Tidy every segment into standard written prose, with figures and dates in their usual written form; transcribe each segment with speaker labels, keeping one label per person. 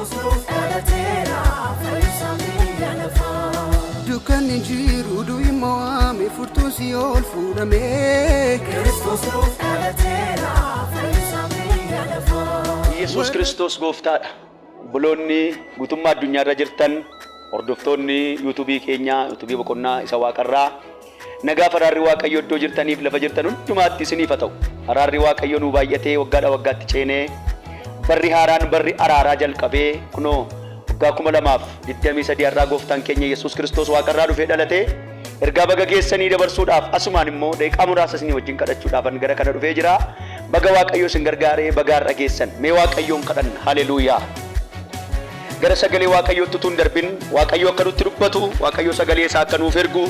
Speaker 1: Kiristoos nuuf dhalateera, fayyisaan biyya lafaa.
Speaker 2: Dukkanni jiru du'i mo'ame furtuun si'ool fuudhame.
Speaker 1: Kiristoos nuuf dhalateera, fayyisaan biyya lafaa.
Speaker 3: Yesuus Kiristoos gooftaadha. Obboloonni guutummaa addunyaarra jirtan, hordoftoonni yuutuubii keenyaa, yuutuubii boqonnaa isa waaqarraa, nagaa araarri Waaqayyo iddoo jirtaniif lafa jirtan hundumaatti isiniif haa ta'u. Araarri Waaqayyo nuu baay'atee waggaadha waggaatti ceenee barri haaraan barri araaraa jalqabee kunoo waggaa 2023 har'aa gooftaan keenya Yesuus Kiristoos waaqarraa dhufee dhalatee ergaa baga geessanii dabarsuudhaaf asumaan immoo daqiiqaa muraasa isinii wajjin kadhachuudhaafan gara kana dhufee jira. Baga Waaqayyo isin gargaaree baga har'a geessan. Mee Waaqayyoon kadhanna. Haleluuyaa. Gara sagalee Waaqayyootti utuu hin darbin Waaqayyo akka nutti dubbatu, Waaqayyo sagalee isaa akka nuuf ergu,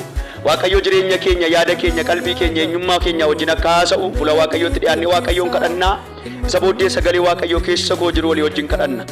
Speaker 3: Waaqayyo jireenya keenya, yaada keenya, qalbii keenya, eenyummaa keenya wajjin akka haasa'u fuula Waaqayyootti dhiyaannee Waaqayyoon kadhannaa. Isa booddee sagalee Waaqayyoo keessa koo jiru walii wajjin kadhanna.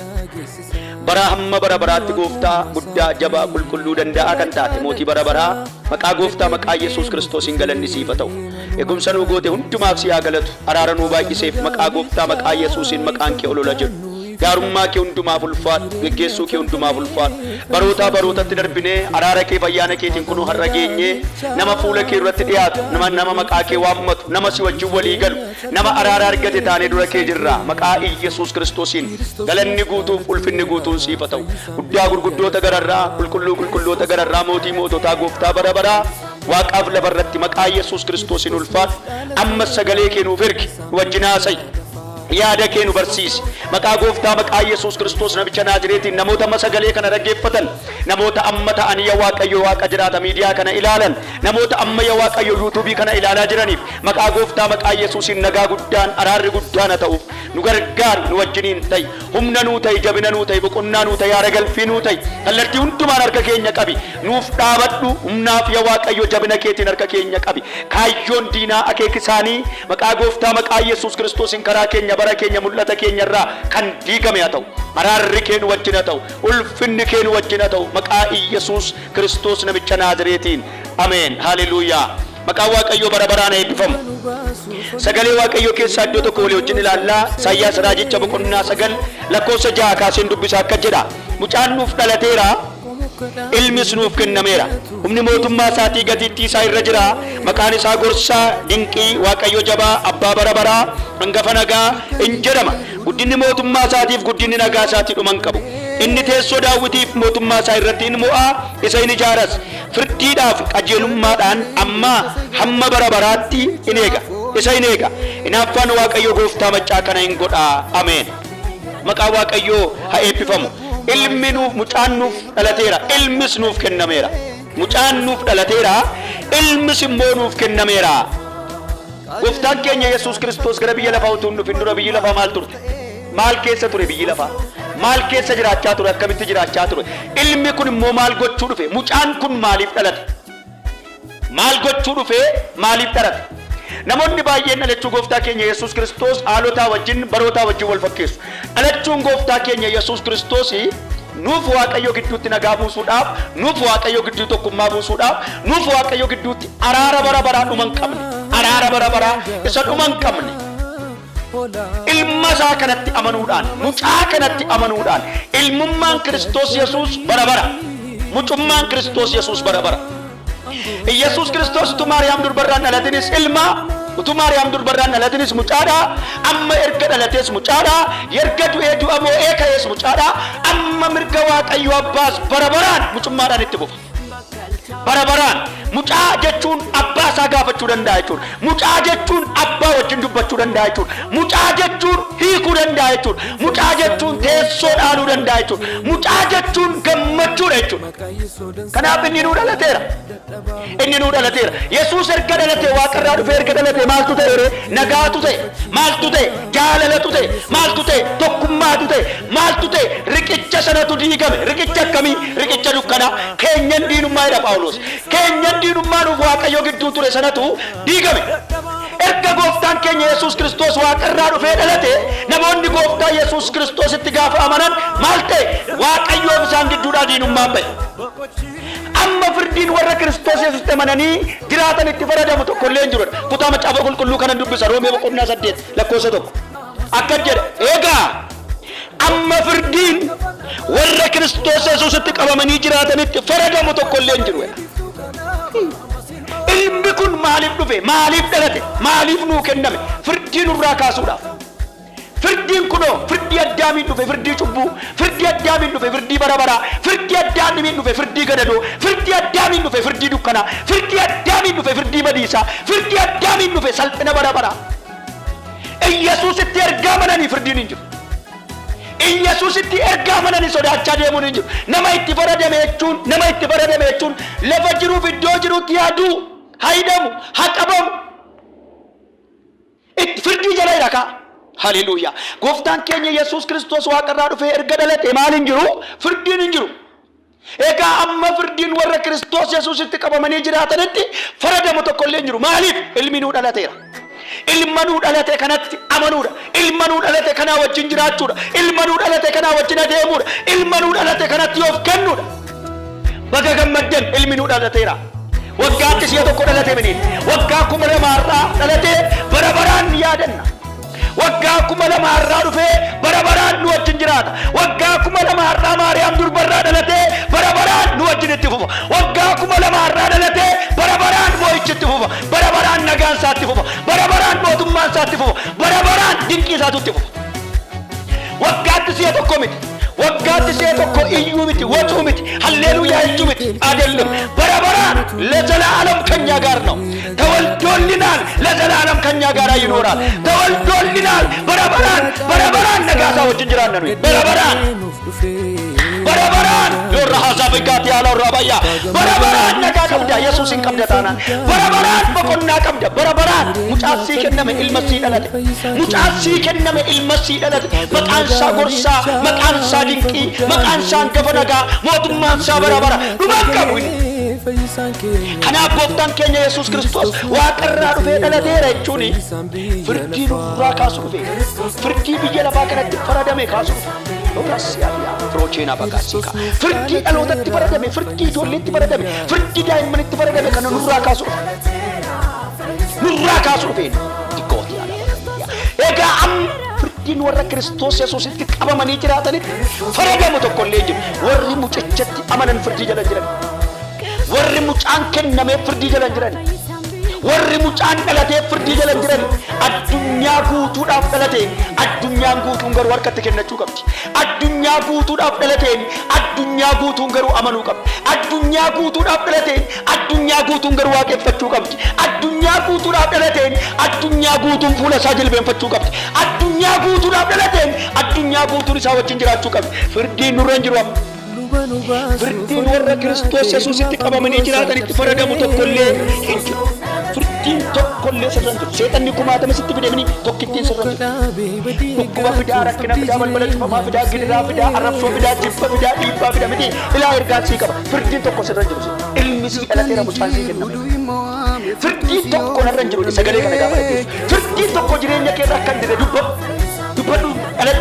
Speaker 3: Bara hamma bara baraatti gooftaa guddaa jabaa qulqulluu danda'aa kan taate mootii bara baraa maqaa gooftaa maqaa Yesuus Kiristoosiin galanni siif haa ta'u. Eegumsa nuu goote hundumaaf si haa galatu. Araara nuu baay'iseef maqaa gooftaa maqaa Yesuusiin maqaan kee olola jedhu. Gaarummaa kee hundumaaf ulfaadhu. Geggeessuu kee hundumaaf ulfaadhu. Barootaa barootatti darbinee araara kee ayyaana keetiin kunuu har'a geenyee nama fuula kee duratti dhiyaatu, nama maqaa kee waammatu, nama si wajjin walii galu, nama araara argate taanee dura kee jirra. Maqaa Iyyasuus Kiristoosiin galanni guutuuf ulfinni guutuun siif haa ta'u. Guddaa gurguddoota gararraa, qulqulluu qulqulloota gararraa, mootii moototaa, gooftaa bara baraa, waaqaaf lafarratti maqaa Yesuus Kiristoosiin ulfaadhu. Ammas sagalee kee nuuf ergi, nu wajjin haasa'i. Yaada kee nu barsiisi. Maqaa gooftaa maqaa Yesuus Kiristoos namicha Naazireetiin namoota amma sagalee kana dhaggeeffatan, namoota amma ta'anii yaa Waaqayyo Waaqa jiraata miidiyaa kana ilaalan, namoota amma yaa Waaqayyo yuutuubii kana ilaalaa jiraniif maqaa gooftaa maqaa Yesuusiin nagaa guddaan araarri guddaan haa ta'uuf nu gargaari, nu wajjiniin ta'i, humna nuu ta'i, jabina nuu ta'i, boqonnaa nuu ta'i, haara galfii nuu ta'i, kallattii hundumaan harka keenya qabi, nuuf dhaabadhu, humnaaf yaa Waaqayyo jabina keetiin harka keenya qabi. Kaayyoon diinaa akeeki isaanii maqaa gooftaa maqaa Yesuus Kiristoosiin karaa keenya bara keenya mul'ata keenya irraa kan diigame haa ta'u. Araarri kee nu wajjin haa ta'u. Ulfinni kee nu wajjin haa ta'u. Maqaa Iyyasuus Kiristoos namicha Naazireetiin. Ameen. Haleluuyaa. Maqaan Waaqayyoo bara baraan eebbifamu. Sagalee Waaqayyoo keessaa iddoo tokko walii wajjin ilaallaa. Isaayyaas raajicha boqonnaa 9 lakkoofsa 6 kaaseen dubbisa akka jedha. Mucaan nuuf dhalateera. Ilmis nuuf kennameera. Humni mootummaa isaatii gatiittii isaa irra jira. Maqaan isaa gorsaa, dinqii, Waaqayyo jabaa, abbaa bara baraa, hangafa nagaa in jedhama. Guddinni mootummaa isaatiif guddinni nagaa isaatii dhuma hin qabu. Inni teessoo Daawitiif mootummaa isaa irratti in mo'a, isa in ijaaras. Firdiidhaaf qajeelummaadhaan ammaa hamma bara baraatti in eega. Isa in eega. Hinaaffaan Waaqayyo gooftaa maccaa kana in godha. Ameen. Maqaan Waaqayyoo haa eebbifamu. Ilmi nuuf mucaan nuuf dhalateera, ilmis nuuf kennameera. Mucaan nuuf dhalateera, ilmis immoo nuuf kennameera. Gooftaan keenya Yesuus Kiristoos gara biyya lafaa utuu hin dhufin dura biyyi lafaa maal turte? Maal keessa ture biyyi lafaa? Maal keessa jiraachaa ture? Akkamitti jiraachaa ture? Ilmi kun immoo maal gochuu dhufe? Mucaan kun maaliif dhalate? Maal gochuu dhufee maaliif dhalate? Namoonni baay'een dhalachuu gooftaa keenya Yesuus Kiristoos haalotaa wajjin barootaa wajjin wal fakkeessu. Dhalachuun gooftaa keenya Yesuus Kiristoos nuuf Waaqayyo gidduutti nagaa buusuudhaaf, nuuf Waaqayyo gidduu tokkummaa buusuudhaaf, nuuf Waaqayyo gidduutti araara bara baraa dhuma hin qabne, araara bara baraa isa dhuma hin qabne. Ilma isaa kanatti amanuudhaan, mucaa kanatti amanuudhaan, ilmummaan Kiristoos Yesuus bara bara. Mucummaan Kiristoos Yesuus bara bara. Iyyasuus Kiristoos utuu Maariyaam durbarraan dhalatinis ilma, utuu Maariyaam durbarraan dhalatinis mucaadha, amma erga dhalatees mucaadha, erga du'ee du'a moo'ee ka'ees mucaadha, amma mirga Waaqayyo Abbaas bara baraan mucummaadhaan itti fufa. Bara baraan mucaa jechuun abbaa isaa gaafachuu danda'a jechuudha. Mucaa jechuun abbaa wajjin dubbachuu danda'a jechuudha. Mucaa jechuun hiikuu danda'a jechuudha. Mucaa jechuun teessoo dhaaluu danda'a jechuudha. Mucaa jechuun gammachuudha jechuudha. Kanaaf inni nuu dhalateera. Inni nuu dhalateera. Yesuus erga dhalatee waaqarraa dhufee erga dhalatee maaltu ta'e ree? Nagaatu ta'e. Maaltu ta'e? Jaalalatu ta'e. Maaltu ta'e? Tokkummaatu ta'e. Maaltu ta'e? Riqicha sanatu diigame. Riqicha akkamii? Riqicha dukkanaa. Keenyan diinummaa jedha Phaawulos. Keenyan diinummaa nuuf Waaqayyo gidduu ture sanatu diigame. Erga gooftaan keenya Yesuus Kiristoos waaqarraa dhufee dhalate namoonni gooftaa Yesuus Kiristoositti gaafa amanan maal ta'e? Waaqayyoof isaan gidduudhaa diinummaan ba'e. Amma firdiin warra Kiristoos Yesuusitti amananii jiraatan itti faradamu tokko illee hin jiru. Kutaa macaafa qulqulluu kanan dubbisa Roomee boqonnaa 8 lakkoofsa 1. Akkas jedha. Egaa amma firdiin Warra Kiristoos Yesuusitti qabamanii jiraatanitti faradamu tokko illee hin jiru jedha. Ilmi kun maaliif dhufe? Maaliif dhalate? Maaliif nuu kenname? Firdii nurraa kaasuudhaaf. Firdiin kunoo firdii Addaamiin dhufe firdii cubbuu, firdii Addaamiin dhufe firdii bara baraa, firdii Addaamiin dhufe firdii gadadoo, firdii Addaamiin dhufe firdii dukkanaa, firdii Addaamiin dhufe firdii badiisaa, firdii Addaamiin dhufe salphina bara baraa. Iyyasuusitti ergaa amananii firdiin hin jiru. Iyyasuusitti ergaa amananii sodaachaa deemuun hin jiru. Nama itti faradame jechuun, nama itti faradame jechuun lafa jiruuf iddoo jirutti haa du'u, haa hidhamu, haa qabamu. Itti firdii jala jira kaa. Haleluuyaa. Gooftaan keenya Yesuus Kiristoos waaqarraa dhufee erga dhalate maal hin jiru? Firdiin hin jiru. Egaa amma firdiin warra Kiristoos Yesuusitti qabamanii jiraatanitti faradamu tokko illee hin jiru. Maaliif? Ilmi nuu dhalateera. Ilma nuu dhalate kanatti amanuudha. Ilma nuu dhalate kanaa wajjin jiraachuudha. Ilma nuu dhalate kanaa wajjin adeemuudha. Ilma nuu dhalate kanatti of kennuudha. Baga gammaddan, ilmi nuu dhalateera. Waggaatti si'a tokko dhalate miniin. Waggaa 2000 har'aa dhalatee bara baraan ni yaadanna. Waggaa 2000 har'aa dhufee bara baraan nu wajjin jiraata. Waggaa 2000 har'aa Maariyaam durbarraa dhalatee bara baraan nu wajjin itti fufa. Waggaa 2000 har'aa dhalatee bara baraan moo'ichi itti fufa. Bara baraan nagaan isaa itti fufa. Bara baraan mootummaan isaa itti fufa. Bara baraan dinqii isaatu itti fufa. Waggaatti si'a tokko miti. Waggaatti si'a tokko iyyuu miti, wacuu miti, halleluuyaa jechuu miti. አይደለም bara baraan ለዘላለም ከኛ ጋር ነው። ተወልዶልናል፣ ለዘላለም ከኛ ጋር ይኖራል። ተወልዶልናል፣ bara baraan bara baraan nagaa isaa wajjin jiraanna nuyi bara baraan bara baraan yorra hasaafikaati yaala warra bayyaa bara baraan nagaa qabda Yesuusin qabda taanaan bara baraan boqonnaa qabda bara baraan mucaa sii kenname ilma sii dhalate mucaa sii kenname ilma sii dhalate maqaan isaa gorsaa maqaan isaa dinqii maqaan isaa hangafa nagaa mootummaan isaa bara bara dhuma hin qabu inni. Kanaaf gooftaan keenya Yesuus Kiristoos waaqarraa dhufee dhalateera jechuun firdii nurraa kaasu dhufe. Firdii biyya lafaa kanatti faradame kaasu dhufe. Firdii dhalootatti faradame, firdii ijoolleetti faradame, firdii daa'immanitti faradame kana nurraa kaasu dhufe. Nurraa kaasu dhufe. Egaa amma firdiin warra Kiristoos Yesuusitti qabamanii jiraatanitti faradamu tokko illee hin jiru. Warri mucichatti amanan firdii jala jiran. Warri mucaan kennamee firdii jala hin jiran. Warri mucaan dhalatee firdii jala hin jiran. Addunyaa guutuudhaaf dhalateen addunyaan guutuun garuu harkatti kennachuu qabdi. Addunyaa guutuudhaaf dhalateen addunyaa guutuun garuu amanuu qabdi. Addunyaa guutuudhaaf dhalateen addunyaa guutuun garuu waaqeffachuu qabdi. Addunyaa guutuudhaaf dhalateen addunyaa guutuun fuula isaa jilbeenfachuu qabdi. Addunyaa guutuudhaaf dhalateen addunyaa guutuun isaa wajjin jiraachuu qabdi. Firdiin nurra hin jiru amma. Firdiin warra Kiristoos Yesuusitti qabamanii jiraatanitti faradamu tokko illee hin jiru. Firdiin tokko illee sirra hin jiru. Seexanni kumaatama sitti fidemini tokkittiin sirra hin jiru. Dhukkuba fidaa, rakkina fidaa, balbala cufamaa fidaa, gidiraa fidaa, arrabsoo fidaa, jibba fidaa, dhiibbaa fida miti. Ilaa ergaan sii qaba. Firdiin tokko sirra hin jiru. Ilmi sii dhalateera, mucaan sii kenname. Firdiin tokko narra hin jiru sagalee kana gaafa dhageessu. Firdiin tokko jireenya keerra akka hin jirre dubbadhu. Dubbadhu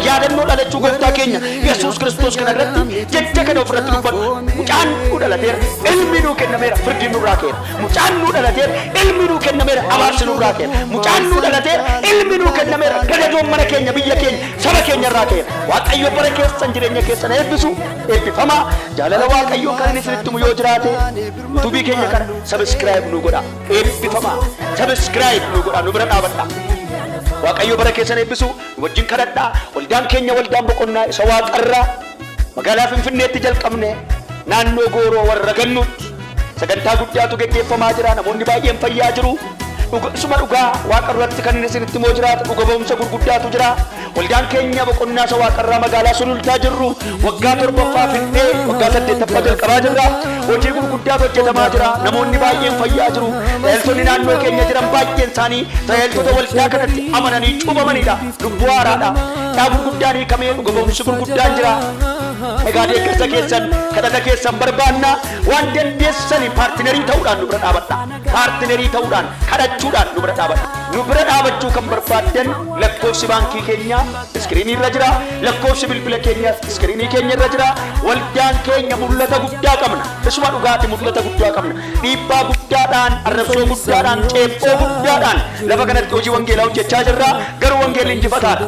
Speaker 3: yaadannoo dhalachuu gooftaa keenya Yesuus Kiristoos kana irratti jecha kana ofirratti dubbadhu. Mucaan nuu dhalateera, ilmi nuu kennameera, firdiin nurraa ka'eera. Mucaan nuu dhalateera, ilmi nuu kennameera, abaarsi nurraa ka'eera. Mucaan nuu dhalateera, ilmi nuu kennameera, gadadoon mana keenya, biyya keenya, saba keenya irraa ka'eera. Waaqayyo bara keessan jireenya keessan eebbisu, eebbifamaa. Jaalala Waaqayyoo kan inni isinitti himu yoo jiraate yuutuubii keenya kana subscribe nu godhaa. Eebbifamaa. Subscribe nu godhaa, nu bira dhaabadhaa. Waaqayyo bara keessan eebbisu, nu wajjin kadhadhaa. Waldaan keenya waldaan boqonnaa isa waaqarraa magaalaa Finfinneetti jalqabne naannoo Gooroo warra gannuutti sagantaa guddaatu geggeeffamaa jira. Namoonni baay'een fayyaa jiru. Isuma dhugaa waaqa irratti kan inni isinitti immoo jiraatu dhuga ba'umsa gurguddaatu jira. Waldaan keenya boqonnaa isa waaqarraa magaalaa Sulultaa jirru waggaa 7ffaa fixnee waggaa 8ffaa jalqabaa jirra. Hojii gurguddaatu hojjetamaa jira. Namoonni baay'een fayyaa jiru. Tajaajiltoonni naannoo keenya jiran baay'een isaanii tajaajiltoota waldaa kanatti amananii cuuphamanidha. Lubbuu haaraadha. Dhaa gurguddaan hiikamee dhuga ba'umsi gurguddaan jira. Egaa deeggarsa keessan kadhata keessan barbaanna. Waan dandeessanii paartinerii ta'uudhaan nu bira dhaabadha. Paartinerii ta'uudhaan kadhachuudhaan nu bira dhaabadha. Nu bira dhaabachuu kan barbaaddan lakkoofsi baankii keenyaa iskiriinii irra jira. Lakkoofsi bilbila keenyaas iskiriinii keenya irra jira. Waldaan keenya mul'ata guddaa qabna. Isuma dhugaati mul'ata guddaa qabna. Dhiibbaa guddaadhaan, arrabsoo guddaadhaan, ceephoo guddaadhaan lafa kanatti hojii wangeelaa hojjechaa jirra. Garuu wangeelli injifataadha.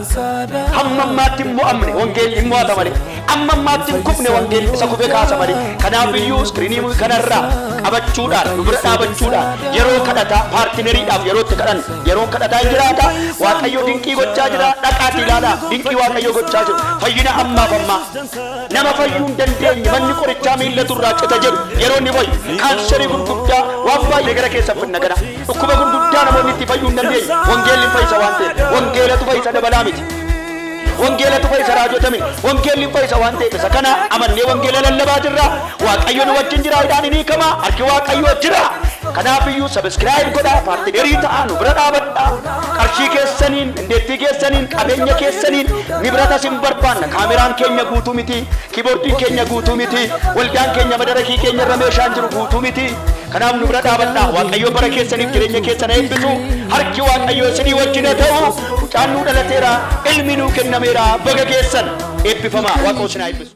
Speaker 3: Hamma ammaatti hin mo'amne, wangeelli hin mo'ata malee. Amma ammaatti hin kufne wangeelli isa kufe kaasa malee. Kanaaf iyyuu iskiriinii kanarraa qabachuudhaan nu bira dhaabachuudhaan yeroo kadhataa paartineriidhaaf yeroo itti kadhan yeroo kadhataa hin jiraata. Waaqayyo dinqii gochaa jira. Dhaqaatii ilaalaa dinqii Waaqayyo gochaa jiru. Fayyina ammaaf ammaa nama fayyuu hin dandeenye manni qorichaa miillatu irraa cita jedhu yeroo inni fayyu kaanserii gurguddaa waan baay'ee gara keessa finna gara dhukkuba gurguddaa namoonni itti fayyuu hin dandeenye wangeelli fayyisa waan ta'eef wangeelatu fayyisa dabalaa miti. Wangeelatu fayyisa raajota miti. Wangeelli fayyisa waan ta'eef isa kana amannee wangeela lallabaa jirra. Waaqayyo nu wajjin jira hidhaan ni hiikama. Harki Waaqayyoo jira. Kanaaf iyyuu subscribe godhaa, paartinerii ta'aa, nu bira dhaabadhaa. Qarshii keessaniin, dandeettii keessaniin, qabeenya keessaniin nibratas hin barbaanna. Kaameraan keenya guutuu miti, kiiboordiin keenya guutuu miti, waldaan keenya madarakii keenya irra meeshaan jiru guutuu miti. Kanaaf nu bira dhaabadhaa. Waaqayyo bara keessaniif jireenya keessan eebbisu. Harki Waaqayyoo isinii wajjin haa ta'u. Mucaan nuu dhalateera, ilmi nuu kennameera. Baga keessan eebbifamaa. Waaqayyo isin haa eebbisu.